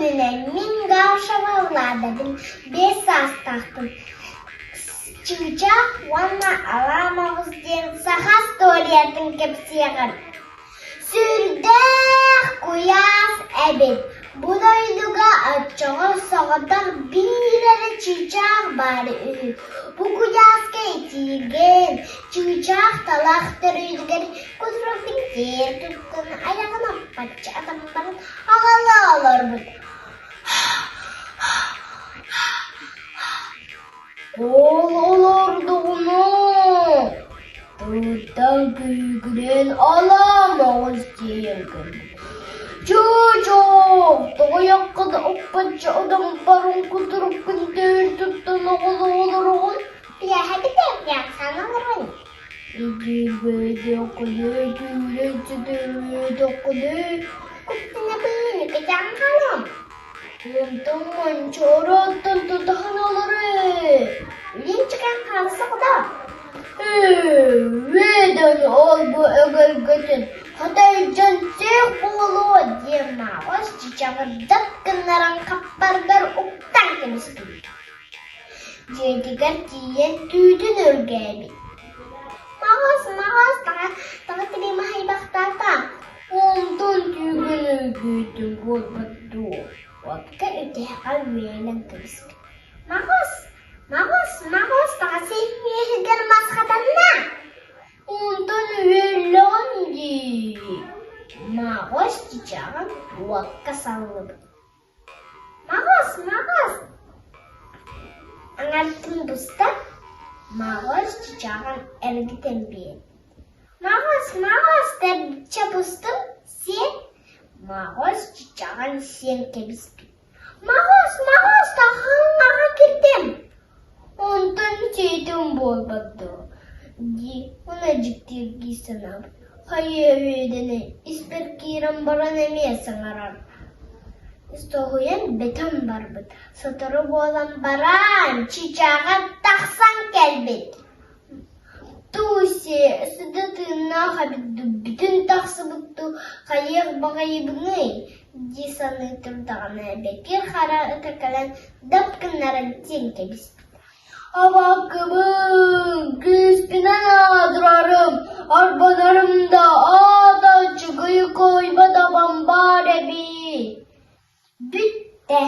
күнүнэн мин Гашева Владабын, 5 саастаахпын. Чыычаах уонна Алаа Моҕус диэн саха историятын кэпсиэҕим. Сүрдээх куйаас эбит. Бу дойдуга оччоҕо соҕотох биир эрэ чыычаах баар үһү. Бу куйааска итиигин, чыычаах талах төрүүрүгэр кутуругун киэр туттан айаҕын аппаччы атан баран аҕала олорбут. Ол олордоҕуна тыыттан күүгүрэн алаа моҕус тиийэн кэлбит. Чуучук, тоҕойоххо да укпачча удампарын кутуруккун төһөр туттан оҕоло олороҕун? Пиэһэбит олорон. Итиирбэйдиэххинэ, түүрэн сытырыытаххына. Куттанабын, кэтээн хаалыам. Онтон Манчаарыттан тутуһан олорор. Линчикэн хаалса куда? Ээ, ол-бу эгэлгэтин, хатай дьон сиэх буолуо диэн Маҕас чычаҕы дап гыннаран хаппаргар уктан кэбиспит. Дьиэтигэр тиийэн түүтүн үргээбит. Маҕас, маҕас, таҥа, таҥа тирии маһайбахтаата. Онтон түүгүн өлгүүтүн буолбут дуу, уотка үтэһэҕэ үөлэн кэбиспит. Маҕас, маҕас, маҕас, таҥас үөһүгэр мас хатанна. Онтон үөллэҕин дии. Маҕас чычаҕын уокка саллыбыт. Маҕас, маҕас, аҥардын буста, маҕас чычааҕын эргитэн биэр. Маҕас, маҕас, тэрчэ бустум, сиэн, маҕас чычааҕын сиэн кэбиспит. Маҕас, маҕас, таһаҥҥаҕа кирдим. Онтон сиэтим буолбат дуо дии уонна дьиктиргии санаабыт. Хайа үөдэнэ испэр киирэн баран эмиэ саҥарар. Соһуйан бөтөн барбыт. Сотору буолан баран чычааҕа тахсан кэлбит. Туся сыда тыыннаах эбит дуу, бүтүн тахсыбыт дуу, хайыах баҕайыбыный дии саныы турдаҕына Бэкир хара ыта кэлэн дап гыннаран сиэн кэбиспит. Абаккыбын, күүспүнэн аатырарым, арбанарым да аата аччыгый кыайбат абам баар эбит. Бүттэ.